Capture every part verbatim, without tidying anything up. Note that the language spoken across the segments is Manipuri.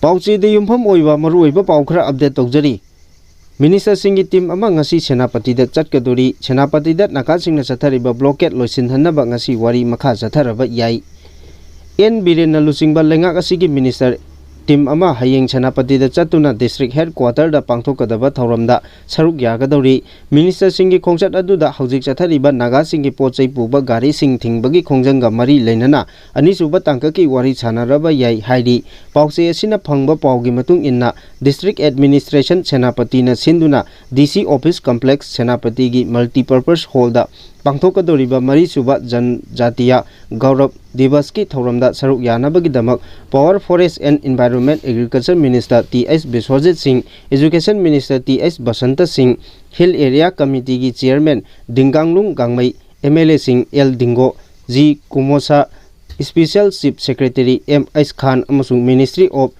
ꯄꯥꯎꯆꯦꯗ ꯌꯨꯝꯐꯝ ꯑꯣꯏꯕ ꯃꯔꯨꯑꯣꯏꯕ ꯄꯥꯎ ꯈꯔ ꯑꯞꯗꯦꯠ ꯇꯧꯖꯔꯤ꯫ ꯃꯤꯅꯤꯁꯇꯔꯁꯤꯡꯒꯤ ꯇꯤꯝ ꯑꯃ ꯉꯁꯤ ꯁꯦꯅꯥꯄꯇꯤꯗ ꯆꯠꯀꯗꯣꯔꯤ꯫ ꯁꯦꯅꯥꯄꯇꯤꯗ ꯅꯥꯒꯥꯁꯤꯡꯅ ꯆꯠꯊꯔꯤꯕ ꯕ꯭ꯂꯣꯀꯦꯠ ꯂꯣꯏꯁꯤꯟꯍꯟꯅꯕ ꯉꯁꯤ ꯋꯥꯔꯤ ꯃꯈꯥ ꯆꯠꯊꯔꯕ ꯌꯥꯏ꯫ ꯑꯦꯟ ꯕꯤꯔꯦꯟꯅ ꯂꯨꯆꯤꯡꯕ ꯂꯩꯉꯥꯛ ꯑꯁꯤꯒꯤ ꯃꯤꯅꯤꯁꯇꯔ ꯇꯤꯝ ꯑꯃ ꯍꯌꯦꯡ ꯁꯦꯅꯥꯄꯇꯤꯗ ꯆꯠꯇꯨꯅ ꯗꯤꯁꯇ꯭ꯔꯤꯛ ꯍꯦꯗꯀ꯭ꯋꯥꯇꯔꯗ ꯄꯥꯡꯊꯣꯛꯀꯗꯕ ꯊꯧꯔꯝꯗ ꯁꯔꯨꯛ ꯌꯥꯒꯗꯧꯔꯤ꯫ ꯃꯤꯅꯤꯁꯇꯔꯁꯤꯡꯒꯤ ꯈꯣꯡꯆꯠ ꯑꯗꯨꯗ ꯍꯧꯖꯤꯛ ꯆꯠꯊꯔꯤꯕ ꯅꯥꯒꯥꯁꯤꯡꯒꯤ ꯄꯣꯠ ꯆꯩ ꯄꯨꯕ ꯒꯥꯔꯤꯁꯤꯡ ꯊꯤꯡꯕꯒꯤ ꯈꯣꯡꯖꯪꯒ ꯃꯔꯤ ꯂꯩꯅꯅ ꯑꯅꯤꯁꯨꯕ ꯇꯥꯡꯀꯛꯀꯤ ꯋꯥꯔꯤ ꯁꯥꯟꯅꯔꯕ ꯌꯥꯏ ꯍꯥꯏꯔꯤ꯫ ꯄꯥꯎꯆꯦ ꯑꯁꯤꯅ ꯐꯪꯕ ꯄꯥꯎꯒꯤ ꯃꯇꯨꯡ ꯏꯟꯅ, ꯗꯤꯁꯇ꯭ꯔꯤꯛ ꯑꯦꯗꯃꯤꯅꯤꯁꯇ꯭ꯔꯦꯁꯟ ꯁꯦꯅꯥꯄꯇꯤꯅ ꯁꯤꯟꯗꯨꯅ ꯗꯤ ꯁꯤ ꯑꯣꯐꯤꯁ ꯀꯝꯄ꯭ꯂꯦꯛꯁ ꯁꯦꯅꯥꯄꯇꯤꯒꯤ ꯃꯜꯇꯤꯄꯔꯄꯁ ꯍꯣꯜꯗ ꯄꯥꯡꯊꯣꯛꯀꯗꯧꯔꯤꯕ ꯃꯔꯤꯁꯨꯕ ꯖꯟꯖꯥꯇꯤꯌꯥ ꯒꯧꯔꯕ ꯗꯤꯕꯁꯀꯤ ꯊꯧꯔꯝꯗ ꯁꯔꯨꯛ ꯌꯥꯅꯕꯒꯤꯗꯃꯛ Power, Forest and Environment, Agriculture Minister T H Biswajit Singh, Education Minister T H Basanta Singh, hill area ꯀꯃꯤꯇꯤꯒꯤ chairman Dinganglung Gangmei, M L ꯑꯦꯁꯤꯡ L Dingo, G Kumosa, special chief secretary M H Khan ꯑꯃꯁꯨꯡ ꯃꯤꯅꯤꯁꯇ꯭ꯔꯤ ꯑꯣꯐ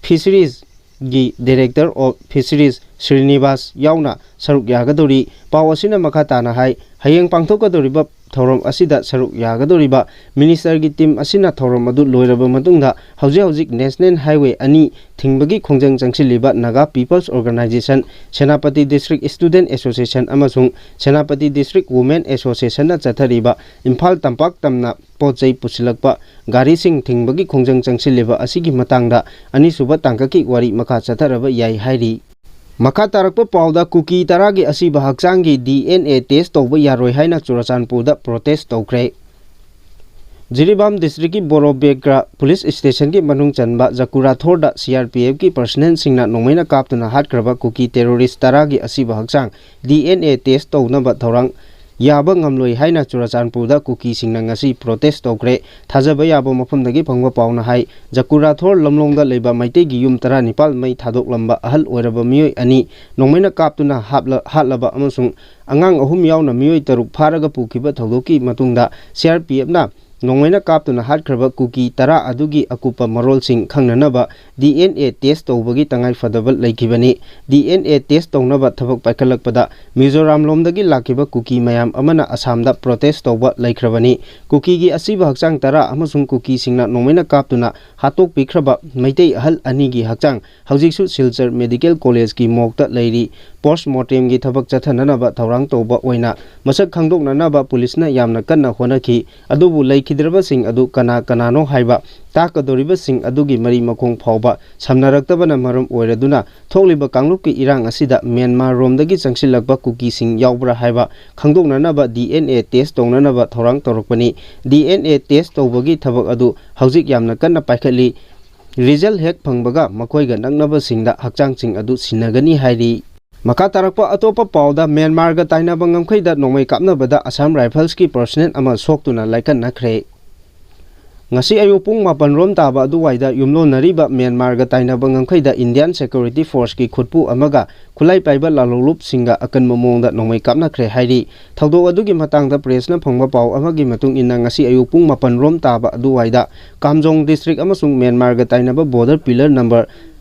ꯐꯤꯁꯔꯤꯖꯒꯤ ꯗꯥꯏꯔꯦꯛꯇꯔ ꯑꯣꯐ ꯐꯤꯁꯔꯤꯖ ꯁ꯭ꯔꯤꯅꯤꯕꯥꯁ ꯌꯥꯎꯅ ꯁꯔꯨꯛ ꯌꯥꯒꯗꯧꯔꯤ꯫ ꯄꯥꯎ ꯑꯁꯤꯅ ꯃꯈꯥ ꯇꯥꯅ ꯍꯥꯏ, ꯍꯌꯦꯡ ꯄꯥꯡꯊꯣꯛꯀꯗꯧꯔꯤꯕ ꯊꯧꯔꯝ ꯑꯁꯤꯗ ꯁꯔꯨꯛ ꯌꯥꯒꯗꯧꯔꯤꯕ ꯃꯤꯅꯤꯁꯇꯔꯒꯤ ꯇꯤꯝ ꯑꯁꯤꯅ ꯊꯧꯔꯝ ꯑꯗꯨ ꯂꯣꯏꯔꯕ ꯃꯇꯨꯡꯗ ꯍꯧꯖꯤꯛ ꯍꯧꯖꯤꯛ ꯅꯦꯁꯅꯦꯜ ꯍꯥꯏꯋꯦ ꯑꯅꯤ ꯊꯤꯡꯕꯒꯤ ꯈꯣꯡꯖꯪ ꯆꯪꯁꯤꯜꯂꯤꯕ Naga peoples organisation, Senapati district students association ꯑꯃꯁꯨꯡ ꯁꯦꯅꯥꯄꯇꯤ ꯗꯤꯁꯇ꯭ꯔꯤꯛ ꯋꯨꯃꯦꯟ ꯑꯦꯁꯣꯁꯤꯌꯦꯁꯟꯅ ꯆꯠꯊꯔꯤꯕ ꯏꯝꯐꯥꯜ ꯇꯝꯄꯥꯛ ꯇꯝꯅ ꯄꯣꯠ ꯆꯩ ꯄꯨꯁꯤꯜꯂꯛꯄ ꯒꯥꯔꯤꯁꯤꯡ ꯊꯤꯡꯕꯒꯤ ꯈꯣꯡꯖꯪ ꯆꯪꯁꯤꯜꯂꯤꯕ ꯑꯁꯤꯒꯤ ꯃꯇꯥꯡꯗ ꯑꯅꯤꯁꯨꯕ ꯇꯥꯡꯀꯛꯀꯤ ꯋꯥꯔꯤ ꯃꯈꯥ ꯆꯠꯊꯔꯕ ꯌꯥꯏ ꯍꯥꯏꯔꯤ꯫ ꯃꯈꯥ ꯇꯥꯔꯛꯄ ꯄꯥꯎꯗ, ꯀꯨꯀꯤ ꯇꯔꯥꯒꯤ ꯑꯁꯤꯕ ꯍꯛꯆꯥꯡꯒꯤ ꯗꯤ ꯑꯦꯟ ꯑꯦ ꯇꯦꯁ ꯇꯧꯕ ꯌꯥꯔꯣꯏ ꯍꯥꯏꯅ ꯆꯨꯔꯆꯥꯟꯄꯨꯔꯗ ꯄ꯭ꯔꯣꯇꯦꯁ ꯇꯧꯈ꯭ꯔꯦ꯫ ꯖꯤꯔꯤꯕꯥꯝ ꯗꯤꯁꯇ꯭ꯔꯤꯛꯀꯤ ꯕꯣꯔꯣꯕꯦꯒ꯭ꯔꯥ ꯄꯨꯂꯤꯁ ꯁ꯭ꯇꯦꯁꯟꯒꯤ ꯃꯅꯨꯡ ꯆꯟꯕ ꯖꯀꯨꯔꯥꯊꯣꯔꯗ ꯁꯤ ꯑꯥꯔ ꯄꯤ ꯑꯦꯐꯀꯤ ꯄꯔꯁꯅꯦꯜꯁꯤꯡꯅ ꯅꯣꯡꯃꯩꯅ ꯀꯥꯞꯇꯨꯅ ꯍꯥꯠꯈ꯭ꯔꯕ ꯀꯨꯀꯤ ꯇꯦꯔꯣꯔꯤꯁ ꯇꯔꯥꯒꯤ ꯑꯁꯤꯕ ꯍꯛꯆꯥꯡ ꯗꯤ ꯑꯦꯟ ꯑꯦ ꯇꯦꯁ ꯇꯧꯅꯕ ꯊꯧꯔꯥꯡ ꯌꯥꯕ ꯉꯝꯂꯣꯏ ꯍꯥꯏꯅ ꯆꯨꯔꯆꯥꯟꯄꯨꯔꯗ ꯀꯨꯀꯤꯁꯤꯡꯅ ꯉꯁꯤ ꯄ꯭ꯔꯣꯇꯦꯁ ꯇꯧꯈ꯭ꯔꯦ꯫ ꯊꯥꯖꯕ ꯌꯥꯕ ꯃꯐꯝꯗꯒꯤ ꯐꯪꯕ ꯄꯥꯎꯅ ꯍꯥꯏ, ꯖꯀꯨꯔꯥꯊꯣꯔ ꯂꯝꯂꯣꯡꯗ ꯂꯩꯕ ꯃꯩꯇꯩꯒꯤ ꯌꯨꯝ ꯇꯔꯥꯅꯤꯄꯥꯜ ꯃꯩ ꯊꯥꯗꯣꯛꯂꯝꯕ ꯑꯍꯜ ꯑꯣꯏꯔꯕ ꯃꯤꯑꯣꯏ ꯑꯅꯤ ꯅꯣꯡꯃꯩꯅ ꯀꯥꯞꯇꯨꯅ ꯍꯥꯞꯂ-, ꯍꯥꯠꯂꯕ ꯑꯃꯁꯨꯡ ꯑꯉꯥꯡ ꯑꯍꯨꯝ ꯌꯥꯎꯅ ꯃꯤꯑꯣꯏ ꯇꯔꯨꯛ ꯐꯥꯔꯒ ꯄꯨꯈꯤꯕ ꯊꯧꯗꯣꯛꯀꯤ ꯃꯇꯨꯡꯗ ꯁꯤ ꯑꯥꯔ ꯄꯤ ꯑꯦꯐꯅ ꯅꯣꯡꯃꯩꯅ ꯀꯥꯞꯇꯨꯅ ꯍꯥꯠꯈ꯭ꯔꯕ ꯀꯨꯀꯤ ꯇꯔꯥ ꯑꯗꯨꯒꯤ ꯑꯀꯨꯞꯄ ꯃꯔꯣꯜꯁꯤꯡ ꯈꯪꯅꯅꯕ ꯗꯤ ꯑꯦꯟ ꯑꯦ ꯇꯦꯁ ꯇꯧꯕꯒꯤ ꯇꯉꯥꯏ ꯐꯗꯕ ꯂꯩꯈꯤꯕꯅꯤ꯫ ꯗꯤ ꯑꯦꯟ ꯑꯦ ꯇꯦꯁ ꯇꯧꯅꯕ ꯊꯕꯛ ꯄꯥꯏꯈꯠꯂꯛꯄꯗ ꯃꯤꯖꯣꯔꯥꯝ ꯂꯣꯝꯗꯒꯤ ꯂꯥꯛꯈꯤꯕ ꯀꯨꯀꯤ ꯃꯌꯥꯝ ꯑꯃꯅ ꯑꯁꯥꯝꯗ ꯄ꯭ꯔꯣꯇꯦꯁ ꯇꯧꯕ ꯂꯩꯈ꯭ꯔꯕꯅꯤ꯫ ꯀꯨꯀꯤꯒꯤ ꯑꯁꯤꯕ ꯍꯛꯆꯥꯡ ꯇꯔꯥ ꯑꯃꯁꯨꯡ ꯀꯨꯀꯤꯁꯤꯡꯅ ꯅꯣꯡꯃꯩꯅ ꯀꯥꯞꯇꯨꯅ ꯍꯥꯠꯇꯣꯛꯄꯤꯈ꯭ꯔꯕ ꯃꯩꯇꯩ ꯑꯍꯜ ꯑꯅꯤꯒꯤ ꯍꯛꯆꯥꯡ ꯍꯧꯖꯤꯛꯁꯨ ꯁꯤꯜꯆꯔ ꯃꯦꯗꯤꯀꯦꯜ ꯀꯣꯂꯦꯖꯀꯤ ꯃꯣꯔꯒꯇ ꯂꯩꯔꯤ꯫ ꯄꯣꯁ꯭ꯠꯃꯣꯔꯇꯦꯝꯒꯤ ꯊꯕꯛ ꯆꯠꯊꯅꯅꯕ ꯊꯧꯔꯥꯡ ꯇꯧꯕ ꯑꯣꯏꯅ ꯃꯁꯛ ꯈꯪꯗꯣꯛꯅꯅꯕ ꯄꯨꯂꯤꯁꯅ ꯌꯥꯝꯅ ꯀꯟꯅ ꯍꯣꯠꯅꯈꯤ꯫ ꯑꯗꯨꯕꯨ ꯂꯩꯈꯤꯗ꯭ꯔꯕꯁꯤꯡ ꯑꯗꯨ ꯀꯅꯥ ꯀꯅꯥꯅꯣ ꯍꯥꯏꯕ ꯇꯥꯛꯀꯗꯧꯔꯤꯕꯁꯤꯡ ꯑꯗꯨꯒꯤ ꯃꯔꯤ ꯃꯈꯣꯡ ꯐꯥꯎꯕ ꯁꯝꯅꯔꯛꯇꯕꯅ ꯃꯔꯝ ꯑꯣꯏꯔꯗꯨꯅ ꯊꯣꯛꯂꯤꯕ ꯀꯥꯡꯂꯨꯞꯀꯤ ꯏꯔꯥꯡ ꯑꯁꯤꯗ ꯃ꯭ꯌꯥꯟꯃꯥꯔ ꯔꯣꯝꯗꯒꯤ ꯆꯪꯁꯤꯜꯂꯛꯄ ꯀꯨꯀꯤꯁꯤꯡ ꯌꯥꯎꯕ꯭ꯔꯥ ꯍꯥꯏꯕ ꯈꯪꯗꯣꯛꯅꯅꯕ ꯗꯤ ꯑꯦꯟ ꯑꯦ ꯇꯦꯁ ꯇꯧꯅꯅꯕ ꯊꯧꯔꯥꯡ ꯇꯧꯔꯛꯄꯅꯤ꯫ ꯗꯤ ꯑꯦꯟ ꯑꯦ ꯇꯦꯁ ꯇꯧꯕꯒꯤ ꯊꯕꯛ ꯑꯗꯨ ꯍꯧꯖꯤꯛ ꯌꯥꯝꯅ ꯀꯟꯅ ꯄꯥꯏꯈꯠꯂꯤ꯫ ꯔꯤꯖꯜ ꯍꯦꯛ ꯐꯪꯕꯒ ꯃꯈꯣꯏꯒ ꯅꯛꯅꯕꯁꯤꯡꯗ ꯍꯛꯆꯥꯡꯁꯤꯡ ꯑꯗꯨ ꯁꯤꯟꯅꯒꯅꯤ ꯍꯥꯏꯔꯤ꯫ ꯃꯈꯥ ꯇꯥꯔꯛꯄ ꯑꯇꯣꯞꯄ ꯄꯥꯎꯗ, ꯃ꯭ꯌꯥꯟꯃꯥꯔꯒ ꯇꯥꯏꯅꯕ ꯉꯝꯈꯩꯗ ꯅꯣꯡꯃꯩ ꯀꯥꯞꯅꯕꯗ ꯑꯁꯥꯝ ꯔꯥꯏꯐꯜꯁꯀꯤ ꯄꯔꯁꯅꯦꯜ ꯑꯃ ꯁꯣꯛꯇꯨꯅ ꯂꯥꯏꯀꯠꯅꯈ꯭ꯔꯦ꯫ ꯉꯁꯤ ꯑꯌꯨꯛ ꯄꯨꯡ ꯃꯥꯄꯟ ꯔꯣꯝ ꯇꯥꯕ ꯑꯗꯨꯋꯥꯏꯗ ꯌꯨꯝꯂꯣꯟꯅꯔꯤꯕ ꯃ꯭ꯌꯥꯟꯃꯥꯔꯒ ꯇꯥꯏꯅꯕ ꯉꯝꯈꯩꯗ ꯏꯟꯗꯤꯌꯥꯟ ꯁꯦꯀ꯭ꯌꯨꯔꯤꯇꯤ ꯐꯣꯔꯁꯀꯤ ꯈꯨꯠꯄꯨ ꯑꯃꯒ ꯈꯨꯠꯂꯥꯏ ꯄꯥꯏꯕ ꯂꯥꯜꯍꯧꯂꯨꯞꯁꯤꯡꯒ ꯑꯀꯟꯕ ꯃꯑꯣꯡꯗ ꯅꯣꯡꯃꯩ ꯀꯥꯞꯅꯈ꯭ꯔꯦ ꯍꯥꯏꯔꯤ꯫ ꯊꯧꯗꯣꯛ ꯑꯗꯨꯒꯤ ꯃꯇꯥꯡꯗ ꯄ꯭ꯔꯦꯁꯅ ꯐꯪꯕ ꯄꯥꯎ ꯑꯃꯒꯤ ꯃꯇꯨꯡ ꯏꯟꯅ, ꯉꯁꯤ ꯑꯌꯨꯛ ꯄꯨꯡ ꯃꯥꯄꯟ ꯔꯣꯝ ꯇꯥꯕ ꯑꯗꯨꯋꯥꯏꯗ ꯀꯥꯝꯖꯣꯡ ꯗꯤꯁꯇ꯭ꯔꯤꯛ ꯑꯃꯁꯨꯡ ꯃ꯭ꯌꯥꯟꯃꯥꯔꯒ ꯇꯥꯏꯅꯕ border pillar number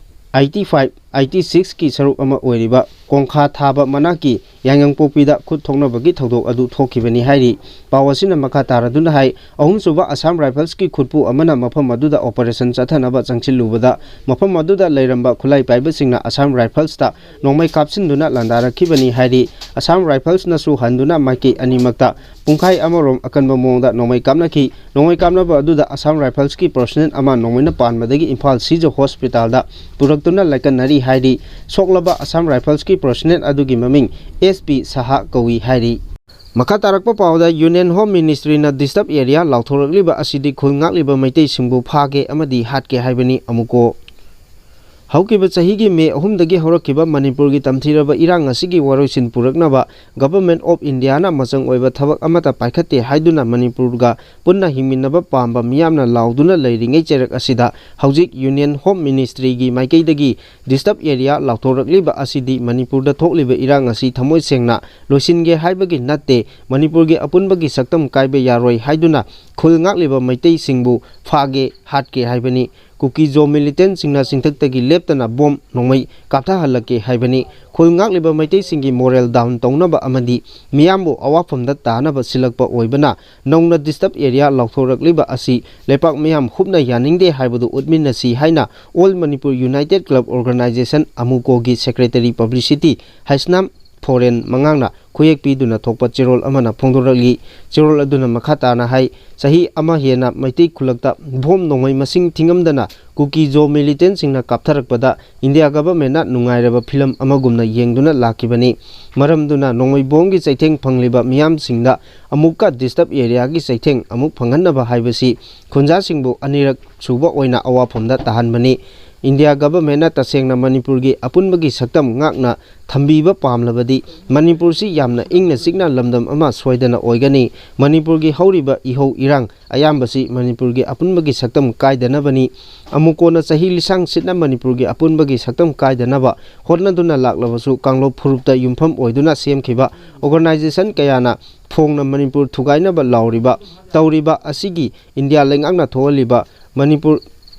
eighty five, eighty ꯁꯤꯛꯁꯀꯤ ꯁꯔꯨꯛ ꯑꯃ ꯑꯣꯏꯔꯤꯕ ꯀꯣꯡꯈꯥ ꯊꯥꯕ ꯃꯅꯥꯛꯀꯤ ꯌꯥꯏꯉꯪꯄꯣꯛꯄꯤꯗ ꯈꯨꯠ ꯊꯣꯛꯅꯕꯒꯤ ꯊꯧꯗꯣꯛ ꯑꯗꯨ ꯊꯣꯛꯈꯤꯕꯅꯤ ꯍꯥꯏꯔꯤ꯫ ꯄꯥꯎ ꯑꯁꯤꯅ ꯃꯈꯥ ꯇꯥꯔꯗꯨꯅ ꯍꯥꯏ, ꯑꯍꯨꯝꯁꯨꯕ ꯑꯁꯥꯝ ꯔꯥꯏꯐꯜꯁꯀꯤ ꯈꯨꯠꯄꯨ ꯑꯃꯅ ꯃꯐꯝ ꯑꯗꯨꯗ ꯑꯣꯄꯔꯦꯁꯟ ꯆꯠꯊꯅꯕ ꯆꯪꯁꯤꯜꯂꯨꯕꯗ, ꯃꯐꯝ ꯑꯗꯨꯗ ꯂꯩꯔꯝꯕ ꯈꯨꯠꯂꯥꯏ ꯄꯥꯏꯕꯁꯤꯡꯅ ꯑꯁꯥꯝ ꯔꯥꯏꯐꯜꯁꯇ ꯅꯣꯡꯃꯩ ꯀꯥꯞꯁꯤꯟꯗꯨꯅ ꯂꯥꯟꯗꯥꯔꯛꯈꯤꯕꯅꯤ ꯍꯥꯏꯔꯤ꯫ ꯑꯁꯥꯝ ꯔꯥꯏꯐꯜꯁꯅꯁꯨ ꯍꯟꯗꯨꯅ ꯃꯥꯏꯀꯩ ꯑꯅꯤꯃꯛꯇ ꯄꯨꯡꯈꯥꯏ ꯑꯃꯔꯣꯝ ꯑꯀꯟꯕ ꯃꯑꯣꯡꯗ ꯅꯣꯡꯃꯩ ꯀꯥꯞꯅꯈꯤ꯫ ꯅꯣꯡꯃꯩ ꯀꯥꯞꯅꯕ ꯑꯗꯨꯗ ꯑꯁꯥꯝ ꯔꯥꯏꯐꯜꯁꯀꯤ ꯄꯔꯁꯅꯦꯜ ꯑꯃ ꯅꯣꯡꯃꯩꯅ ꯄꯥꯟꯕꯗꯒꯤ ꯏꯝꯐꯥꯜ ꯁꯤꯖ ꯍꯣꯁꯄꯤꯇꯥꯜꯗ ꯄꯨꯔꯛꯇꯨꯅ ꯂꯥꯏꯀꯠꯅꯔꯤ ꯍꯥꯏꯔꯤ꯫ ꯁꯣꯛꯂꯕ ꯑꯁꯥꯝ ꯔꯥꯏꯐꯜꯁꯀꯤ ꯄꯔꯁꯅꯦꯜ ꯑꯗꯨꯒꯤ ꯃꯃꯤꯡ ꯑꯦꯁ ꯄꯤ ꯁꯍꯥ ꯀꯧꯏ ꯍꯥꯏꯔꯤ꯫ ꯃꯈꯥ ꯇꯥꯔꯛꯄ ꯄꯥꯎꯗ, ꯌꯨꯅꯤꯌꯟ ꯍꯣꯝ ꯃꯤꯅꯤꯁꯇ꯭ꯔꯤꯅ ꯗꯤꯁꯇꯔꯕ ꯑꯦꯔꯤꯌꯥ ꯂꯥꯎꯊꯣꯔꯛꯂꯤꯕ ꯑꯁꯤꯗꯤ ꯈꯨꯜ ꯉꯥꯛꯂꯤꯕ ꯃꯩꯇꯩꯁꯤꯡꯕꯨ ꯐꯥꯒꯦ ꯑꯃꯗꯤ ꯍꯥꯠꯀꯦ ꯍꯥꯏꯕꯅꯤ꯫ ꯑꯃꯨꯛꯀꯣ, ꯍꯧꯈꯤꯕ ꯆꯍꯤꯒꯤ ꯃꯦ ꯑꯍꯨꯝꯗꯒꯤ ꯍꯧꯔꯛꯈꯤꯕ ꯃꯅꯤꯄꯨꯔꯒꯤ ꯇꯝꯊꯤꯔꯕ ꯏꯔꯥꯡ ꯑꯁꯤꯒꯤ ꯋꯥꯔꯣꯏꯁꯤꯟ ꯄꯨꯔꯛꯅꯕ Government of Indiaꯅ ꯃꯆꯪ ꯑꯣꯏꯕ ꯊꯕꯛ ꯑꯃꯠꯇ ꯄꯥꯏꯈꯠꯇꯦ ꯍꯥꯏꯗꯨꯅ ꯃꯅꯤꯄꯨꯔꯒ ꯄꯨꯟꯅ ꯍꯤꯡꯃꯤꯟꯅꯕ ꯄꯥꯝꯕ ꯃꯤꯌꯥꯝꯅ ꯂꯥꯎꯗꯨꯅ ꯂꯩꯔꯤꯉꯩ ꯆꯩꯔꯛ ꯑꯁꯤꯗ ꯍꯧꯖꯤꯛ Union Home Ministryꯒꯤ ꯃꯥꯏꯀꯩꯗꯒꯤ Disturb Area ꯂꯥꯎꯊꯣꯔꯛꯂꯤꯕ ꯑꯁꯤꯗꯤ ꯃꯅꯤꯄꯨꯔꯗ ꯊꯣꯛꯂꯤꯕ ꯏꯔꯥꯡ ꯑꯁꯤ ꯊꯃꯣꯏ ꯁꯦꯡꯅ ꯂꯣꯏꯁꯤꯟꯒꯦ ꯍꯥꯏꯕꯒꯤ ꯅꯠꯇꯦ, ꯃꯅꯤꯄꯨꯔꯒꯤ ꯑꯄꯨꯟꯕꯒꯤ ꯁꯛꯇꯝ ꯀꯥꯏꯕ ꯌꯥꯔꯣꯏ ꯍꯥꯏꯗꯨꯅ ꯈꯨꯜ ꯉꯥꯛꯂꯤꯕ ꯃꯩꯇꯩꯁꯤꯡꯕꯨ ꯐꯥꯒꯦ, ꯍꯥꯠꯀꯦ ꯍꯥꯏꯕꯅꯤ꯫ ꯀꯨꯀꯤ ꯖꯣ militantꯁꯤꯡꯅ ꯆꯤꯡꯊꯛꯇꯒꯤ ꯂꯦꯞꯇꯅ ꯕꯣꯝ ꯅꯣꯡꯃꯩ ꯀꯥꯞꯊꯍꯜꯂꯛꯀꯦ ꯍꯥꯏꯕꯅꯤ꯫ ꯈꯨꯜ ꯉꯥꯛꯂꯤꯕ ꯃꯩꯇꯩꯁꯤꯡꯒꯤ moral down ꯇꯧꯅꯕ ꯑꯃꯗꯤ ꯃꯤꯌꯥꯝꯕꯨ ꯑꯋꯥꯐꯝꯗ ꯇꯥꯅꯕ ꯁꯤꯜꯂꯛꯄ ꯑꯣꯏꯕꯅ ꯅꯧꯅ Disturb Area ꯂꯥꯎꯊꯣꯔꯛꯂꯤꯕ ꯑꯁꯤ ꯂꯩꯄꯥꯛ ꯃꯤꯌꯥꯝ ꯍꯨꯞꯅ ꯌꯥꯅꯤꯡꯗꯦ ꯍꯥꯏꯕꯗꯨ ꯎꯠꯃꯤꯟꯅꯁꯤ ꯍꯥꯏꯅ All Manipur United Club Organisation, AMUCOꯒꯤ Secretary Publicity ꯍꯩꯁꯅꯥꯝ ꯐꯣꯔꯦꯟ ꯃꯉꯥꯡꯅ ꯈꯨꯌꯦꯛ ꯄꯤꯗꯨꯅ ꯊꯣꯛꯄ ꯆꯦꯔꯣꯜ ꯑꯃꯅ ꯐꯣꯡꯗꯣꯔꯛꯂꯤ꯫ ꯆꯦꯔꯣꯜ ꯑꯗꯨꯅ ꯃꯈꯥ ꯇꯥꯅ ꯍꯥꯏ, ꯆꯍꯤ ꯑꯃ ꯍꯦꯟꯅ ꯃꯩꯇꯩ ꯈꯨꯜꯂꯛꯇ ꯕꯣꯝ ꯅꯣꯡꯃꯩ ꯃꯁꯤꯡ ꯊꯤꯉꯝꯗꯅ ꯀꯨꯀꯤ ꯖꯣ militantꯁꯤꯡꯅ ꯀꯥꯞꯊꯔꯛꯄꯗ India Governmentꯅ ꯅꯨꯡꯉꯥꯏꯔꯕ ꯐꯤꯂꯝ ꯑꯃꯒꯨꯝꯅ ꯌꯦꯡꯗꯨꯅ ꯂꯥꯛꯈꯤꯕꯅꯤ꯫ ꯃꯔꯝꯗꯨꯅ ꯅꯣꯡꯃꯩ ꯕꯣꯝꯒꯤ ꯆꯩꯊꯦꯡ ꯐꯪꯂꯤꯕ ꯃꯤꯌꯥꯝꯁꯤꯡꯗ ꯑꯃꯨꯛꯀ Disturb Areaꯒꯤ ꯆꯩꯊꯦꯡ ꯑꯃꯨꯛ ꯐꯪꯍꯟꯅꯕ ꯍꯥꯏꯕꯁꯤ ꯈꯨꯟꯖꯥꯁꯤꯡꯕꯨ ꯑꯅꯤꯔꯛ ꯁꯨꯕ ꯑꯣꯏꯅ ꯑꯋꯥꯐꯝꯗ ꯇꯥꯍꯟꯕꯅꯤ꯫ India Governmentꯅ ꯇꯁꯦꯡꯅ ꯃꯅꯤꯄꯨꯔꯒꯤ ꯑꯄꯨꯟꯕꯒꯤ ꯁꯛꯇꯝ ꯉꯥꯛꯅ ꯊꯝꯕꯤꯕ ꯄꯥꯝꯂꯕꯗꯤ ꯃꯅꯤꯄꯨꯔꯁꯤ ꯌꯥꯝꯅ ꯏꯪꯅ ꯆꯤꯛꯅ ꯂꯝꯗꯝ ꯑꯃ ꯁꯣꯏꯗꯅ ꯑꯣꯏꯒꯅꯤ꯫ ꯃꯅꯤꯄꯨꯔꯒꯤ ꯍꯧꯔꯤꯕ ꯏꯍꯧ ꯏꯔꯥꯡ ꯑꯌꯥꯝꯕꯁꯤ ꯃꯅꯤꯄꯨꯔꯒꯤ ꯑꯄꯨꯟꯕꯒꯤ ꯁꯛꯇꯝ ꯀꯥꯏꯗꯅꯕꯅꯤ꯫ ꯑꯃꯨꯛ ꯀꯣꯟꯅ ꯆꯍꯤ ꯂꯤꯁꯥꯡ ꯁꯤꯠꯅ ꯃꯅꯤꯄꯨꯔꯒꯤ ꯑꯄꯨꯟꯕꯒꯤ ꯁꯛꯇꯝ ꯀꯥꯏꯗꯅꯕ ꯍꯣꯠꯅꯗꯨꯅ ꯂꯥꯛꯂꯕꯁꯨ ꯀꯥꯡꯂꯨꯞ ꯐꯨꯔꯨꯞꯇ ꯌꯨꯝꯐꯝ ꯑꯣꯏꯗꯨꯅ ꯁꯦꯝꯈꯤꯕ organisation ꯀꯌꯥꯅ ꯐꯣꯡꯅ ꯃꯅꯤꯄꯨꯔ ꯊꯨꯒꯥꯏꯅꯕ ꯂꯥꯎꯔꯤꯕ ꯇꯧꯔꯤꯕ ꯑꯁꯤꯒꯤ India ꯂꯩꯉꯥꯛꯅ ꯊꯣꯛꯍꯜꯂꯤꯕ ꯃꯅꯤꯄꯨꯔ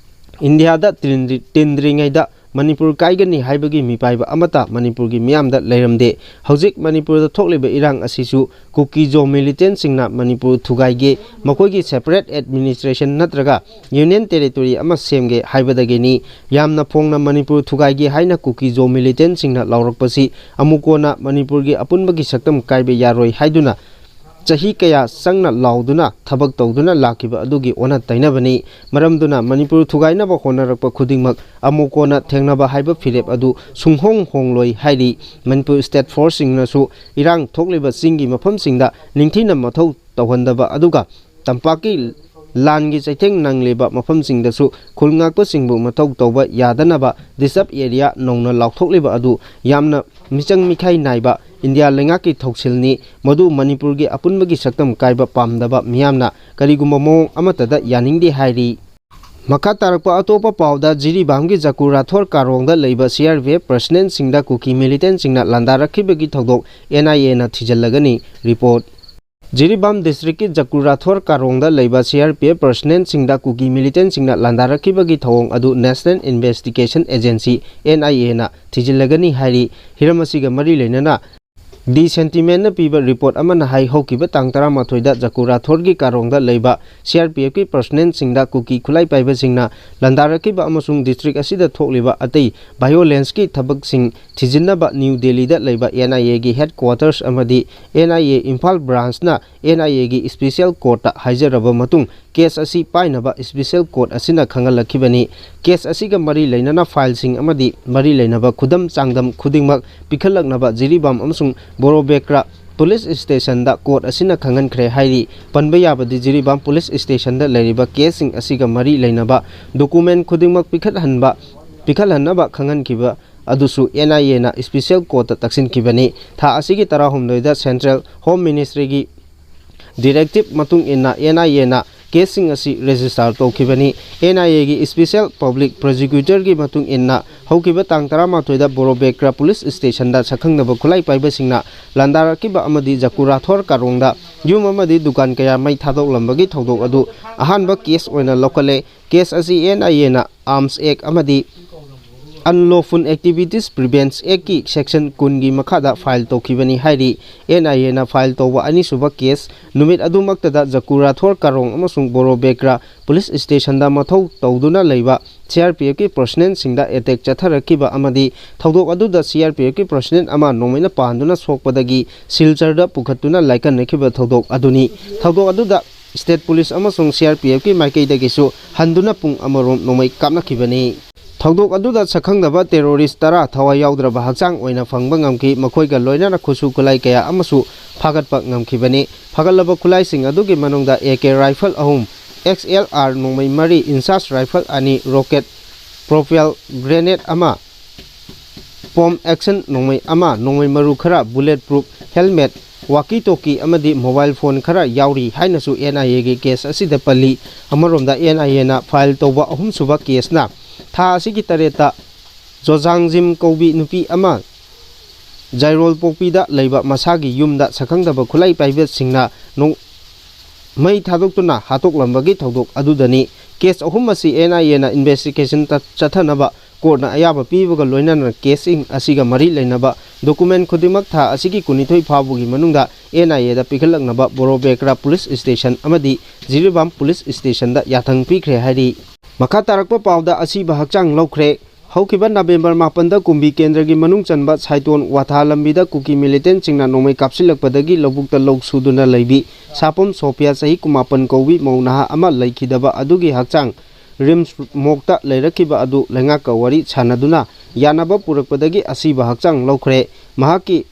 Indiaꯗ ꯇꯤꯟꯗ꯭ꯔꯤ-, ꯇꯤꯟꯗ꯭ꯔꯤꯉꯩꯗ ꯃꯅꯤꯄꯨꯔ ꯀꯥꯏꯒꯅꯤ ꯍꯥꯏꯕꯒꯤ ꯃꯤꯄꯥꯏꯕ ꯑꯃꯠꯇ ꯃꯅꯤꯄꯨꯔꯒꯤ ꯃꯤꯌꯥꯝꯗ ꯂꯩꯔꯝꯗꯦ꯫ ꯍꯧꯖꯤꯛ ꯃꯅꯤꯄꯨꯔꯗ ꯊꯣꯛꯂꯤꯕ ꯏꯔꯥꯡ ꯑꯁꯤꯁꯨ ꯀꯨꯀꯤ ꯖꯣ militantꯁꯤꯡꯅ ꯃꯅꯤꯄꯨꯔ ꯊꯨꯒꯥꯏꯒꯦ, ꯃꯈꯣꯏꯒꯤ separate administration ꯅꯠꯇ꯭ꯔꯒ Union Territory ꯑꯃ ꯁꯦꯝꯒꯦ ꯍꯥꯏꯕꯗꯒꯤꯅꯤ꯫ ꯌꯥꯝꯅ ꯐꯣꯡꯅ ꯃꯅꯤꯄꯨꯔ ꯊꯨꯒꯥꯏꯒꯦ ꯍꯥꯏꯅ ꯀꯨꯀꯤ ꯖꯣ militantꯁꯤꯡꯅ ꯂꯥꯎꯔꯛꯄꯁꯤ ꯑꯃꯨꯛ ꯀꯣꯟꯅ ꯃꯅꯤꯄꯨꯔꯒꯤ ꯑꯄꯨꯟꯕꯒꯤ ꯁꯛꯇꯝ ꯀꯥꯏꯕ ꯌꯥꯔꯣꯏ ꯍꯥꯏꯗꯨꯅ ꯆꯍꯤ ꯀꯌꯥ ꯆꯪꯅ ꯂꯥꯎꯗꯨꯅ ꯊꯕꯛ ꯇꯧꯗꯨꯅ ꯂꯥꯛꯈꯤꯕ ꯑꯗꯨꯒꯤ ꯑꯣꯟꯅ ꯇꯩꯅꯕꯅꯤ꯫ ꯃꯔꯝꯗꯨꯅ ꯃꯅꯤꯄꯨꯔ ꯊꯨꯒꯥꯏꯅꯕ ꯍꯣꯠꯅꯔꯛꯄ ꯈꯨꯗꯤꯡꯃꯛ ꯑꯃꯨꯛ ꯀꯣꯟꯅ ꯊꯦꯡꯅꯕ ꯍꯥꯏꯕ ꯐꯤꯔꯦꯞ ꯑꯗꯨ ꯁꯨꯡꯍꯣꯡ ꯍꯣꯡꯂꯣꯏ ꯍꯥꯏꯔꯤ꯫ ꯃꯅꯤꯄꯨꯔ State Forceꯁꯤꯡꯅꯁꯨ ꯏꯔꯥꯡ ꯊꯣꯛꯂꯤꯕ ꯆꯤꯡꯒꯤ ꯃꯐꯝꯁꯤꯡꯗ ꯅꯤꯡꯊꯤꯅ ꯃꯊꯧ ꯇꯧꯍꯟꯗꯕ ꯑꯗꯨꯒ ꯇꯝꯄꯥꯛꯀꯤ ꯂꯥꯟꯒꯤ ꯆꯩꯊꯦꯡ ꯅꯪꯂꯤꯕ ꯃꯐꯝꯁꯤꯡꯗꯁꯨ ꯈꯨꯜ ꯉꯥꯛꯄꯁꯤꯡꯕꯨ ꯃꯊꯧ ꯇꯧꯕ ꯌꯥꯗꯅꯕ reserve area ꯅꯧꯅ ꯂꯥꯎꯊꯣꯛꯂꯤꯕ ꯑꯗꯨ ꯌꯥꯝꯅ ꯃꯤꯆꯪ ꯃꯤꯈꯥꯏ ꯅꯥꯏꯕ, ꯏꯟꯗꯤꯌꯥ ꯂꯩꯉꯥꯛꯀꯤ ꯊꯧꯁꯤꯜꯅꯤ꯫ ꯃꯗꯨ ꯃꯅꯤꯄꯨꯔꯒꯤ ꯑꯄꯨꯟꯕꯒꯤ ꯁꯛꯇꯝ ꯀꯥꯏꯕ ꯄꯥꯝꯗꯕ ꯃꯤꯌꯥꯝꯅ ꯀꯔꯤꯒꯨꯝꯕ ꯃꯑꯣꯡ ꯑꯃꯠꯇꯗ ꯌꯥꯅꯤꯡꯗꯦ ꯍꯥꯏꯔꯤ꯫ ꯃꯈꯥ ꯇꯥꯔꯛꯄ ꯑꯇꯣꯞꯄ ꯄꯥꯎꯗ, ꯖꯤꯔꯤꯕꯥꯝꯒꯤ ꯖꯀꯨꯔꯥꯊꯣꯔ ꯀꯥꯔꯣꯡꯗ ꯂꯩꯕ CRPF personnelꯁꯤꯡꯗ ꯀꯨꯀꯤ militantꯁꯤꯡꯅ ꯂꯥꯟꯗꯥꯔꯛꯈꯤꯕꯒꯤ ꯊꯧꯗꯣꯛ NIAꯅ ꯊꯤꯖꯤꯜꯂꯒꯅꯤ꯫ Report꯫ ꯖꯤꯔꯤꯕꯥꯝ districtꯀꯤ ꯖꯀꯨꯔꯥꯊꯣꯔ ꯀꯥꯔꯣꯡꯗ ꯂꯩꯕ CRPF personnelꯁꯤꯡꯗ ꯀꯨꯀꯤ militantꯁꯤꯡꯅ ꯂꯥꯟꯗꯥꯔꯛꯈꯤꯕꯒꯤ ꯊꯧꯑꯣꯡ ꯑꯗꯨ National Investigation Agency, NIAꯅ ꯊꯤꯖꯤꯜꯂꯒꯅꯤ ꯍꯥꯏꯔꯤ꯫ ꯍꯤꯔꯝ ꯑꯁꯤꯒ ꯃꯔꯤ ꯂꯩꯅꯅ The Sentinelꯅ ꯄꯤꯕ report ꯑꯃꯅ ꯍꯥꯏ, ꯍꯧꯈꯤꯕ ꯇꯥꯡ ꯇꯔꯥꯃꯥꯊꯣꯏꯗ ꯖꯀꯨꯔꯥꯊꯣꯔꯒꯤ ꯀꯥꯔꯣꯡꯗ ꯂꯩꯕ CRPFꯀꯤ personnelꯁꯤꯡꯗ ꯀꯨꯀꯤ ꯈꯨꯠꯂꯥꯏ ꯄꯥꯏꯕꯁꯤꯡꯅ ꯂꯥꯟꯗꯥꯔꯛꯈꯤꯕ ꯑꯃꯁꯨꯡ district ꯑꯁꯤꯗ ꯊꯣꯛꯂꯤꯕ ꯑꯇꯩ violenceꯀꯤ ꯊꯕꯛꯁꯤꯡ ꯊꯤꯖꯤꯟꯅꯕ ꯅ꯭ꯌꯨ ꯗꯦꯜꯂꯤꯗ ꯂꯩꯕ NIAꯒꯤ headquarters ꯑꯃꯗꯤ NIA ꯏꯝꯐꯥꯜ branchꯅ NIAꯒꯤ special courtꯇ ꯍꯥꯏꯖꯔꯕ ꯃꯇꯨꯡ, case ꯑꯁꯤ ꯄꯥꯏꯅꯕ special court ꯑꯁꯤꯅ ꯈꯪꯍꯜꯂꯛꯈꯤꯕꯅꯤ꯫ Case ꯑꯁꯤꯒ ꯃꯔꯤ ꯂꯩꯅꯅ fileꯁꯤꯡ ꯑꯃꯗꯤ ꯃꯔꯤ ꯂꯩꯅꯕ ꯈꯨꯗꯝ ꯆꯥꯡꯗꯝ ꯈꯨꯗꯤꯡꯃꯛ ꯄꯤꯈꯠꯂꯛꯅꯕ ꯖꯤꯔꯤꯕꯥꯝ ꯑꯃꯁꯨꯡ ꯕꯣꯔꯣꯕꯦꯀ꯭ꯔꯥ police stationꯗ court ꯑꯁꯤꯅ ꯈꯪꯍꯟꯈ꯭ꯔꯦ ꯍꯥꯏꯔꯤ꯫ ꯄꯟꯕ ꯌꯥꯕꯗꯤ, ꯖꯤꯔꯤꯕꯥꯝ police stationꯗ ꯂꯩꯔꯤꯕ caseꯁꯤꯡ ꯑꯁꯤꯒ ꯃꯔꯤ ꯂꯩꯅꯕ document ꯈꯨꯗꯤꯡꯃꯛ ꯄꯤꯈꯠꯍꯟꯕ, ꯄꯤꯈꯠꯍꯟꯅꯕ ꯈꯪꯍꯟꯈꯤꯕ ꯑꯗꯨꯁꯨ NIAꯅ special courtꯇ ꯇꯛꯁꯤꯟꯈꯤꯕꯅꯤ꯫ ꯊꯥ ꯑꯁꯤꯒꯤ ꯇꯔꯥꯍꯨꯝꯗꯣꯏꯗ Central Home Ministryꯒꯤ directive ꯃꯇꯨꯡ ꯏꯟꯅ NIAꯅ caseꯁꯤꯡ ꯑꯁꯤ register ꯇꯧꯈꯤꯕꯅꯤ꯫ NIAꯒꯤ special public prosecutorꯒꯤ ꯃꯇꯨꯡ ꯏꯟꯅ, ꯍꯧꯈꯤꯕ ꯇꯥꯡ ꯇꯔꯥꯃꯥꯊꯣꯏꯗ ꯕꯣꯔꯣꯕꯦꯀ꯭ꯔꯥ police stationꯗ ꯁꯛꯈꯪꯗꯕ ꯈꯨꯠꯂꯥꯏ ꯄꯥꯏꯕꯁꯤꯡꯅ ꯂꯥꯟꯗꯥꯔꯛꯈꯤꯕ ꯑꯃꯗꯤ ꯖꯀꯨꯔꯥꯊꯣꯔ ꯀꯥꯔꯣꯡꯗ ꯌꯨꯝ ꯑꯃꯗꯤ ꯗꯨꯀꯥꯟ ꯀꯌꯥ ꯃꯩ ꯊꯥꯗꯣꯛꯂꯝꯕꯒꯤ ꯊꯧꯗꯣꯛ ꯑꯗꯨ ꯑꯍꯥꯟꯕ case ꯑꯣꯏꯅ ꯂꯧꯈꯠꯂꯦ꯫ Case ꯑꯁꯤ NIAꯅ Arms Act ꯑꯃꯗꯤ Unlawful Activities Prevents Actꯀꯤ section ꯀꯨꯟꯒꯤ ꯃꯈꯥꯗ file ꯇꯧꯈꯤꯕꯅꯤ ꯍꯥꯏꯔꯤ꯫ NIAꯅ file ꯇꯧꯕ ꯑꯅꯤꯁꯨꯕ case ꯅꯨꯃꯤꯠ ꯑꯗꯨꯃꯛꯇꯗ ꯖꯀꯨꯔꯥꯊꯣꯔ ꯀꯥꯔꯣꯡ ꯑꯃꯁꯨꯡ ꯕꯣꯔꯣꯕꯦꯀ꯭ꯔꯥ police stationꯗ ꯃꯊꯧ ꯇꯧꯗꯨꯅ ꯂꯩꯕ CRPFꯀꯤ personnelꯁꯤꯡꯗ attack ꯆꯠꯊꯔꯛꯈꯤꯕ ꯑꯃꯗꯤ ꯊꯧꯗꯣꯛ ꯑꯗꯨꯗ CRPFꯀꯤ personnel ꯑꯃ ꯅꯣꯡꯃꯩꯅ ꯄꯥꯟꯗꯨꯅ ꯁꯣꯛꯄꯗꯒꯤ ꯁꯤꯜꯆꯔꯗ ꯄꯨꯈꯠꯇꯨꯅ ꯂꯥꯏꯀꯠꯅꯈꯤꯕ ꯊꯧꯗꯣꯛ ꯑꯗꯨꯅꯤ꯫ ꯊꯧꯗꯣꯛ ꯑꯗꯨꯗ state police ꯑꯃꯁꯨꯡ CRPFꯀꯤ ꯃꯥꯏꯀꯩꯗꯒꯤꯁꯨ ꯍꯟꯗꯨꯅ ꯄꯨꯡ ꯑꯃꯔꯣꯝ ꯅꯣꯡꯃꯩ ꯀꯥꯞꯅꯈꯤꯕꯅꯤ꯫ ꯊꯧꯗꯣꯛ ꯑꯗꯨꯗ ꯁꯛꯈꯪꯗꯕ terrorist ꯇꯔꯥ ꯊꯋꯥꯏ ꯌꯥꯎꯗ꯭ꯔꯕ ꯍꯛꯆꯥꯡ ꯑꯣꯏꯅ ꯐꯪꯕ ꯉꯝꯈꯤ꯫ ꯃꯈꯣꯏꯒ ꯂꯣꯏꯅꯅ ꯈꯨꯠꯁꯨ ꯈꯨꯠꯂꯥꯏ ꯀꯌꯥ ꯑꯃꯁꯨ ꯐꯥꯒꯠꯄ ꯉꯝꯈꯤꯕꯅꯤ꯫ ꯐꯥꯒꯠꯂꯕ ꯈꯨꯠꯂꯥꯏꯁꯤꯡ ꯑꯗꯨꯒꯤ ꯃꯅꯨꯡꯗ AK rifle ꯑꯍꯨꯝ, ꯑꯦꯛꯁ ꯑꯦꯜ ꯑꯥꯔ ꯅꯣꯡꯃꯩ ꯃꯔꯤ, ꯏꯟꯆꯥꯔꯖ ꯔꯥꯏꯐꯜ ꯑꯅꯤ, ꯔꯣꯀꯦꯠ ꯄ꯭ꯔꯣꯄꯦꯜ ꯒ꯭ꯔꯦꯅꯦꯗ ꯑꯃ, ꯄꯝꯞ ꯑꯦꯛꯁꯟ ꯅꯣꯡꯃꯩ ꯑꯃ, ꯅꯣꯡꯃꯩ ꯃꯔꯨ ꯈꯔ, ꯕꯨꯂꯦꯠ ꯄ꯭ꯔꯨꯐ ꯍꯦꯜꯃꯦꯠ, ꯋꯥꯀꯤ ꯇꯣꯀꯤ ꯑꯃꯗꯤ ꯃꯣꯕꯥꯏꯜ ꯐꯣꯟ ꯈꯔ ꯌꯥꯎꯔꯤ ꯍꯥꯏꯅꯁꯨ ꯑꯦꯟ ꯑꯥꯏ ꯑꯦꯒꯤ ꯀꯦꯁ ꯑꯁꯤꯗ ꯄꯜꯂꯤ꯫ ꯑꯃꯔꯣꯝꯗ, ꯑꯦꯟ ꯑꯥꯏ ꯑꯦꯅ ꯐꯥꯏꯜ ꯇꯧꯕ ꯑꯍꯨꯝꯁꯨꯕ ꯀꯦꯁꯅ ꯊꯥ ꯑꯁꯤꯒꯤ ꯇꯔꯦꯠꯇ ꯖꯣꯖꯥꯡꯖꯤꯝ ꯀꯧꯕꯤ ꯅꯨꯄꯤ ꯑꯃ ꯖꯥꯏꯔꯣꯜ ꯄꯣꯛꯄꯤꯗ ꯂꯩꯕ ꯃꯁꯥꯒꯤ ꯌꯨꯝꯗ ꯁꯛꯈꯪꯗꯕ ꯈꯨꯠꯂꯥꯏ ꯄꯥꯏꯕꯁꯤꯡꯅ ꯅꯣꯡ-, ꯃꯩ ꯊꯥꯗꯣꯛꯇꯨꯅ ꯍꯥꯠꯇꯣꯛꯂꯝꯕꯒꯤ ꯊꯧꯗꯣꯛ ꯑꯗꯨꯗꯅꯤ꯫ ꯀꯦꯁ ꯑꯍꯨꯝ ꯑꯁꯤ ꯑꯦꯟ ꯑꯥꯏ ꯑꯦꯅ ꯏꯟꯚꯦꯁꯇꯤꯒꯦꯁꯟ ꯇ-, ꯆꯠꯊꯅꯕ ꯀꯣꯔꯠꯅ ꯑꯌꯥꯕ ꯄꯤꯕꯒ ꯂꯣꯏꯅꯅ ꯀꯦꯁꯁꯤꯡ ꯑꯁꯤꯒ ꯃꯔꯤ ꯂꯩꯅꯕ ꯗꯣꯀꯨꯃꯦꯟ ꯈꯨꯗꯤꯡꯃꯛ ꯊꯥ ꯑꯁꯤꯒꯤ ꯀꯨꯟꯅꯤꯊꯣꯏ ꯐꯥꯎꯕꯒꯤ ꯃꯅꯨꯡꯗ ꯑꯦꯟ ꯑꯥꯏ ꯑꯦꯗ ꯄꯤꯈꯠꯂꯛꯅꯕ ꯕꯣꯔꯣꯕꯦꯀ꯭ꯔꯥ ꯄꯨꯂꯤꯁ ꯁ꯭ꯇꯦꯁꯟ ꯑꯃꯗꯤ ꯖꯤꯔꯤꯕꯥꯝ ꯄꯨꯂꯤꯁ ꯁ꯭ꯇꯦꯁꯟꯗ ꯌꯥꯊꯪ ꯄꯤꯈ꯭ꯔꯦ ꯍꯥꯏꯔꯤ꯫ ꯃꯈꯥ ꯇꯥꯔꯛꯄ ꯄꯥꯎꯗ ꯑꯁꯤꯕ ꯍꯛꯆꯥꯡ ꯂꯧꯈ꯭ꯔꯦ꯫ ꯍꯧꯈꯤꯕ ꯅꯕꯦꯝꯕꯔ ꯃꯥꯄꯟꯗ ꯀꯨꯝꯕꯤ ꯀꯦꯟꯗ꯭ꯔꯒꯤ ꯃꯅꯨꯡ ꯆꯟꯕ ꯁꯥꯏꯇꯣꯟ ꯋꯥꯊꯥ ꯂꯝꯕꯤꯗ ꯀꯨꯀꯤ ꯃꯤꯂꯤꯇꯦꯟꯁꯤꯡꯅ ꯅꯣꯡꯃꯩ ꯀꯥꯞꯁꯤꯜꯂꯛꯄꯗꯒꯤ ꯂꯧꯕꯨꯛꯇ ꯂꯧ ꯁꯨꯗꯨꯅ ꯂꯩꯕꯤ ꯁꯥꯄꯝ ꯁꯣꯐꯤꯌꯥ, ꯆꯍꯤ ꯀꯨꯟꯃꯥꯄꯟ ꯀꯧꯕꯤ ꯃꯧ ꯅꯍꯥ ꯑꯃ ꯂꯩꯈꯤꯗꯕ ꯑꯗꯨꯒꯤ ꯍꯛꯆꯥꯡ ꯔꯤꯝꯁ ꯃꯣꯛꯇ ꯂꯩꯔꯛꯈꯤꯕ ꯑꯗꯨ ꯂꯩꯉꯥꯛꯀ ꯋꯥꯔꯤ ꯁꯥꯟꯅꯗꯨꯅ ꯌꯥꯅꯕ ꯄꯨꯔꯛꯄꯗꯒꯤ ꯑꯁꯤꯕ ꯍꯛꯆꯥꯡ ꯂꯧꯈ꯭ꯔꯦ꯫ ꯃꯍꯥꯛꯀꯤ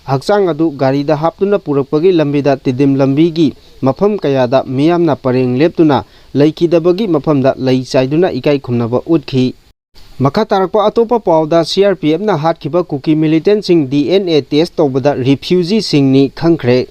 ꯍꯛꯆꯥꯡ ꯑꯗꯨ ꯒꯥꯔꯤꯗ ꯍꯥꯞꯇꯨꯅ ꯄꯨꯔꯛꯄꯒꯤ ꯂꯝꯕꯤꯗ ꯇꯤꯗꯤꯝ ꯂꯝꯕꯤꯒꯤ ꯃꯐꯝ ꯀꯌꯥꯗ ꯃꯤꯌꯥꯝꯅ ꯄꯔꯦꯡ ꯂꯦꯞꯇꯨꯅ ꯂꯩꯈꯤꯗꯕꯒꯤ ꯃꯐꯝꯗ ꯂꯩ ꯆꯥꯏꯗꯨꯅ ꯏꯀꯥꯏ ꯈꯨꯝꯅꯕ ꯎꯠꯈꯤ꯫ ꯃꯈꯥ ꯇꯥꯔꯛꯄ ꯑꯇꯣꯞꯄ ꯄꯥꯎꯗ, ꯁꯤ ꯑꯥꯔ ꯄꯤ ꯑꯦꯐꯅ ꯍꯥꯠꯈꯤꯕ ꯀꯨꯀꯤ ꯃꯤꯂꯤꯇꯦꯟꯁꯤꯡ ꯗꯤ ꯑꯦꯟ ꯑꯦ ꯇꯦꯁ ꯇꯧꯕꯗ ꯔꯤꯐ꯭ꯌꯨꯖꯤꯁꯤꯡꯅꯤ ꯈꯪꯈ꯭ꯔꯦ꯫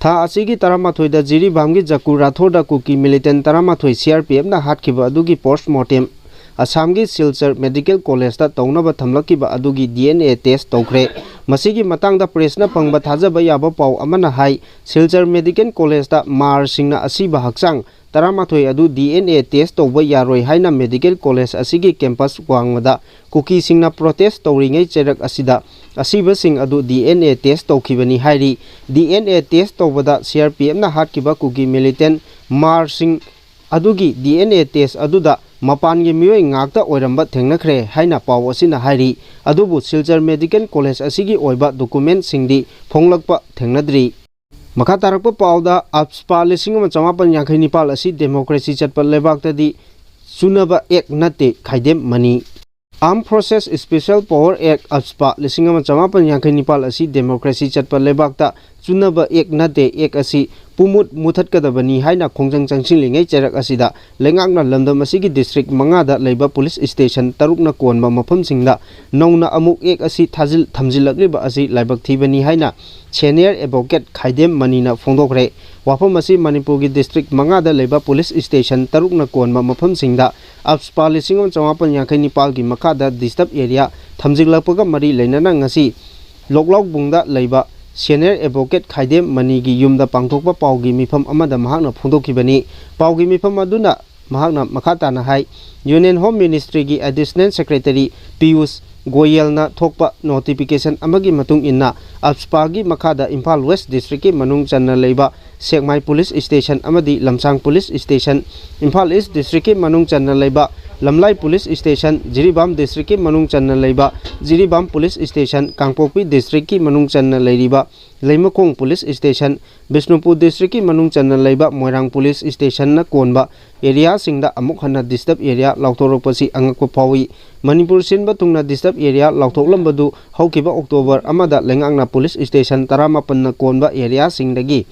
ꯊꯥ ꯑꯁꯤꯒꯤ ꯇꯔꯥꯃꯥꯊꯣꯏꯗ ꯖꯤꯔꯤꯕꯥꯝꯒꯤ ꯖꯀꯨ ꯔꯥꯊꯣꯔꯗ ꯀꯨꯀꯤ ꯃꯤꯂꯤꯇꯦꯟ ꯇꯔꯥꯃꯥꯊꯣꯏ ꯁꯤ ꯑꯥꯔ ꯄꯤ ꯑꯦꯐꯅ ꯍꯥꯠꯈꯤꯕ ꯑꯗꯨꯒꯤ ꯄꯣꯁꯃꯣꯔꯇꯦꯝ ꯑꯁꯥꯝꯒꯤ ꯁꯤꯜꯆꯔ ꯃꯦꯗꯤꯀꯦꯜ ꯀꯣꯂꯦꯖꯇ ꯇꯧꯅꯕ ꯊꯝꯂꯛꯈꯤꯕ ꯑꯗꯨꯒꯤ ꯗꯤ ꯑꯦꯟ ꯑꯦ ꯇꯦꯁ ꯇꯧꯈ꯭ꯔꯦ꯫ ꯃꯁꯤꯒꯤ ꯃꯇꯥꯡꯗ ꯄ꯭ꯔꯦꯁꯅ ꯐꯪꯕ ꯊꯥꯖꯕ ꯌꯥꯕ ꯄꯥꯎ ꯑꯃꯅ ꯍꯥꯏ, ꯁꯤꯜꯆꯔ ꯃꯦꯗꯤꯀꯦꯜ ꯀꯣꯂꯦꯖꯇ ꯃꯥꯔꯁꯤꯡꯅ ꯑꯁꯤꯕ ꯍꯛꯆꯥꯡ ꯇꯔꯥꯃꯥꯊꯣꯏ ꯑꯗꯨ ꯗꯤ ꯑꯦꯟ ꯑꯦ ꯇꯦꯁ ꯇꯧꯕ ꯌꯥꯔꯣꯏ ꯍꯥꯏꯅ ꯃꯦꯗꯤꯀꯦꯜ ꯀꯣꯂꯦꯖ ꯑꯁꯤꯒꯤ ꯀꯦꯝꯄꯁ ꯋꯥꯡꯃꯗ ꯀꯨꯀꯤꯁꯤꯡꯅ ꯄ꯭ꯔꯣꯇꯦꯁ ꯇꯧꯔꯤꯉꯩ ꯆꯩꯔꯛ ꯑꯁꯤꯗ ꯑꯁꯤꯕꯁꯤꯡ ꯑꯗꯨ ꯗꯤ ꯑꯦꯟ ꯑꯦ ꯇꯦꯁ ꯇꯧꯈꯤꯕꯅꯤ ꯍꯥꯏꯔꯤ꯫ ꯗꯤ ꯑꯦꯟ ꯑꯦ ꯇꯦꯁ ꯇꯧꯕꯗ ꯁꯤ ꯑꯥꯔ ꯄꯤ ꯑꯦꯐꯅ ꯍꯥꯠꯈꯤꯕ ꯀꯨꯀꯤ ꯃꯤꯂꯤꯇꯦꯟ ꯃꯥꯔꯁꯤꯡ ꯑꯗꯨꯒꯤ ꯗꯤ ꯑꯦꯟ ꯑꯦ ꯇꯦꯁ ꯑꯗꯨꯗ ꯃꯄꯥꯟꯒꯤ ꯃꯤꯑꯣꯏ ꯉꯥꯛꯇ ꯑꯣꯏꯔꯝꯕ ꯊꯦꯡꯅꯈ꯭ꯔꯦ ꯍꯥꯏꯅ ꯄꯥꯎ ꯑꯁꯤꯅ ꯍꯥꯏꯔꯤ꯫ ꯑꯗꯨꯕꯨ ꯁꯤꯜꯆꯔ ꯃꯦꯗꯤꯀꯦꯜ ꯀꯣꯂꯦꯖ ꯑꯁꯤꯒꯤ ꯑꯣꯏꯕ ꯗꯣꯀꯨꯃꯦꯟꯁꯤꯡꯗꯤ ꯐꯣꯡꯂꯛꯄ ꯊꯦꯡꯅꯗ꯭ꯔꯤ꯫ ꯃꯈꯥ ꯇꯥꯔꯛꯄ ꯄꯥꯎꯗ, ꯑꯞꯁꯄꯥ ꯂꯤꯁꯤꯡ ꯑꯃ ꯆꯃꯥꯄꯟ ꯌꯥꯡꯈꯩ ꯅꯤꯄꯥꯜ ꯑꯁꯤ ꯗꯦꯃꯣꯀ꯭ꯔꯦꯁꯤ ꯆꯠꯄ ꯂꯩꯕꯥꯛꯇꯗꯤ ꯆꯨꯅꯕ ꯑꯦꯛ ꯅꯠꯇꯦ, ꯈꯥꯏꯗꯦꯝ ꯃꯅꯤ꯫ Armed Forces Special Power Act, AFSPA, ꯂꯤꯁꯤꯡ ꯑꯃ ꯆꯃꯥꯄꯟ ꯌꯥꯡꯈꯩ ꯅꯤꯄꯥꯜ ꯑꯁꯤ ꯗꯦꯃꯣꯀ꯭ꯔꯦꯁꯤ ꯆꯠꯄ ꯂꯩꯕꯥꯛꯇ ꯆꯨꯅꯕ ꯑꯦꯛ ꯅꯠꯇꯦ꯫ ꯑꯦꯛ ꯑꯁꯤ ꯄꯨꯃꯨꯠ ꯃꯨꯊꯠꯀꯗꯕꯅꯤ ꯍꯥꯏꯅ ꯈꯣꯡꯖꯪ ꯆꯪꯁꯤꯜꯂꯤꯉꯩ ꯆꯩꯔꯛ ꯑꯁꯤꯗ ꯂꯩꯉꯥꯛꯅ ꯂꯝꯗꯝ ꯑꯁꯤꯒꯤ ꯗꯤꯁꯇ꯭ꯔꯤꯛ ꯃꯉꯥꯗ ꯂꯩꯕ ꯄꯨꯂꯤꯁ ꯁ꯭ꯇꯦꯁꯟ ꯇꯔꯨꯛꯅ ꯀꯣꯟꯕ ꯃꯐꯝꯁꯤꯡꯗ ꯅꯧꯅ ꯑꯃꯨꯛ ꯑꯦꯛ ꯑꯁꯤ ꯊꯥꯖꯤꯜ-, ꯊꯝꯖꯤꯜꯂꯛꯂꯤꯕ ꯑꯁꯤ ꯂꯥꯏꯕꯛ ꯊꯤꯕꯅꯤ ꯍꯥꯏꯅ ꯁꯦꯅꯤꯌꯔ ꯑꯦꯗꯚꯣꯀꯦꯠ ꯈꯥꯏꯗꯦꯝ ꯃꯅꯤꯅ ꯐꯣꯡꯗꯣꯛꯈ꯭ꯔꯦ꯫ ꯋꯥꯐꯝ ꯑꯁꯤ ꯃꯅꯤꯄꯨꯔꯒꯤ ꯗꯤꯁꯇ꯭ꯔꯤꯛ ꯃꯉꯥꯗ ꯂꯩꯕ ꯄꯨꯂꯤꯁ ꯁ꯭ꯇꯦꯁꯟ ꯇꯔꯨꯛꯅ ꯀꯣꯟꯕ ꯃꯐꯝꯁꯤꯡꯗ ꯑꯞꯁꯄꯥ ꯂꯤꯁꯤꯡ ꯑꯃ ꯆꯃꯥꯄꯟ ꯌꯥꯡꯈꯩ ꯅꯤꯄꯥꯜꯒꯤ ꯃꯈꯥꯗ ꯗꯤꯁꯇꯔꯕ ꯑꯦꯔꯤꯌꯥ ꯊꯝꯖꯤꯜꯂꯛꯄꯒ ꯃꯔꯤ ꯂꯩꯅꯅ ꯉꯁꯤ ꯂꯣꯛꯂꯥꯎꯕꯨꯡꯗ ꯂꯩꯕ ꯁꯦꯅꯤꯌꯔ ꯑꯦꯗꯚꯣꯀꯦꯠ ꯈꯥꯏꯗꯦꯝ ꯃꯅꯤꯒꯤ ꯌꯨꯝꯗ ꯄꯥꯡꯊꯣꯛꯄ ꯄꯥꯎꯒꯤ ꯃꯤꯐꯝ ꯑꯃꯗ ꯃꯍꯥꯛꯅ ꯐꯣꯡꯗꯣꯛꯈꯤꯕꯅꯤ꯫ ꯄꯥꯎꯒꯤ ꯃꯤꯐꯝ ꯑꯗꯨꯅ ꯃꯍꯥꯛꯅ ꯃꯈꯥ ꯇꯥꯅ ꯍꯥꯏ, union home ꯃꯤꯅꯤꯁꯇ꯭ꯔꯤꯒꯤ additional secretary Piyush ꯒꯣꯌꯦꯜꯅ ꯊꯣꯛꯄ ꯅꯣꯇꯤꯐꯤꯀꯦꯁꯟ ꯑꯃꯒꯤ ꯃꯇꯨꯡ ꯏꯟꯅ ꯑꯞꯁꯄꯥꯒꯤ ꯃꯈꯥꯗ ꯏꯝꯐꯥꯜ ꯋꯦꯁ ꯗꯤꯁꯇ꯭ꯔꯤꯛꯀꯤ ꯃꯅꯨꯡ ꯆꯟꯅ ꯂꯩꯕ ꯁꯦꯛꯃꯥꯏ ꯄꯨꯂꯤꯁ ꯁ꯭ꯇꯦꯁꯟ ꯑꯃꯗꯤ ꯂꯝꯁꯥꯡ ꯄꯨꯂꯤꯁ ꯁ꯭ꯇꯦꯁꯟ, ꯏꯝꯐꯥꯜ ꯏꯁ ꯗꯤꯁꯇ꯭ꯔꯤꯛꯀꯤ ꯃꯅꯨꯡ ꯆꯟꯅ ꯂꯩꯕ ꯂꯝꯂꯥꯏ ꯄꯨꯂꯤꯁ ꯁ꯭ꯇꯦꯁꯟ, ꯖꯤꯔꯤꯕꯥꯝ ꯗꯤꯁꯇ꯭ꯔꯤꯛꯀꯤ ꯃꯅꯨꯡ ꯆꯟꯅ ꯂꯩꯕ ꯖꯤꯔꯤꯕꯥꯝ ꯄꯨꯂꯤꯁ ꯁ꯭ꯇꯦꯁꯟ, ꯀꯥꯡꯄꯣꯛꯄꯤ ꯗꯤꯁꯇ꯭ꯔꯤꯛꯀꯤ ꯃꯅꯨꯡ ꯆꯟꯅ ꯂꯩꯔꯤꯕ ꯂꯩꯃꯈꯣꯡ ꯄꯨꯂꯤꯁ ꯁ꯭ꯇꯦꯁꯟ, ꯕꯤꯁꯅꯨꯄꯨꯔ ꯗꯤꯁꯇ꯭ꯔꯤꯛꯀꯤ ꯃꯅꯨꯡ ꯆꯟꯅ ꯂꯩꯕ ꯃꯣꯏꯔꯥꯡ ꯄꯨꯂꯤꯁ ꯁ꯭ꯇꯦꯁꯟꯅ ꯀꯣꯟꯕ ꯑꯦꯔꯤꯌꯥꯁꯤꯡꯗ ꯑꯃꯨꯛ ꯍꯟꯅ ꯗꯤꯁꯇꯔꯕ ꯑꯦꯔꯤꯌꯥ ꯂꯥꯎꯊꯣꯔꯛꯄꯁꯤ ꯑꯉꯛꯄ ꯐꯥꯎꯏ꯫ ꯃꯅꯤꯄꯨꯔ ꯁꯤꯟꯕ ꯊꯨꯡꯅ ꯗꯤꯁꯇꯔꯕ ꯑꯦꯔꯤꯌꯥ ꯂꯥꯎꯊꯣꯛꯂꯝꯕꯗꯨ ꯍꯧꯈꯤꯕ ꯑꯣꯛꯇꯣꯕꯔ ꯑꯃꯗ ꯂꯩꯉꯥꯛꯅ ꯄꯨꯂꯤꯁ ꯁ꯭ꯇꯦꯁꯟ ꯇꯔꯥꯃꯥꯄꯟꯅ ꯀꯣꯟꯕ ꯑꯦꯔꯤꯌꯥꯁꯤꯡꯗꯒꯤ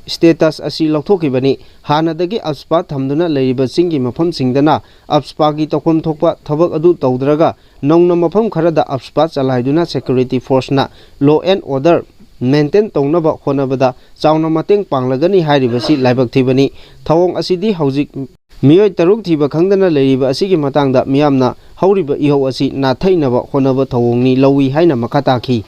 ꯁ꯭ꯇꯦꯇꯁ ꯑꯁꯤ ꯂꯧꯊꯣꯛꯈꯤꯕꯅꯤ꯫ ꯍꯥꯟꯅꯗꯒꯤ ꯑꯞꯁꯄꯥ ꯊꯝꯗꯨꯅ ꯂꯩꯔꯤꯕ ꯆꯤꯡꯒꯤ ꯃꯐꯝꯁꯤꯡꯗꯅ ꯑꯞꯁꯄꯥꯒꯤ ꯇꯧꯐꯝ ꯊꯣꯛꯄ ꯊꯕꯛ ꯑꯗꯨ ꯇꯧꯗ꯭ꯔꯒ ꯅꯧꯅ ꯃꯐꯝ ꯈꯔꯗ ꯑꯞꯁꯄꯥ ꯆꯂꯥꯏꯗꯨꯅ ꯁꯦꯀ꯭ꯌꯨꯔꯤꯇꯤ ꯐꯣꯔꯁꯅ ꯂꯣ ꯑꯦꯟ ꯑꯣꯔꯗꯔ ꯃꯦꯟꯇꯦꯟ ꯇꯧꯅꯕ ꯍꯣꯠꯅꯕꯗ ꯆꯥꯎꯅ ꯃꯇꯦꯡ ꯄꯥꯡꯂꯒꯅꯤ ꯍꯥꯏꯔꯤꯕꯁꯤ ꯂꯥꯏꯕꯛ ꯊꯤꯕꯅꯤ꯫ ꯊꯧꯑꯣꯡ ꯑꯁꯤꯗꯤ ꯍꯧꯖꯤꯛ ꯃꯤꯑꯣꯏ ꯇꯔꯨꯛ ꯊꯤꯕ ꯈꯪꯗꯅ ꯂꯩꯔꯤꯕ ꯑꯁꯤꯒꯤ ꯃꯇꯥꯡꯗ ꯃꯤꯌꯥꯝꯅ ꯍꯧꯔꯤꯕ ꯏꯍꯧ ꯑꯁꯤ ꯅꯥꯊꯩꯅꯕ ꯍꯣꯠꯅꯕ ꯊꯧꯑꯣꯡꯅꯤ ꯂꯧꯏ ꯍꯥꯏꯅ ꯃꯈꯥ ꯇꯥꯈꯤ꯫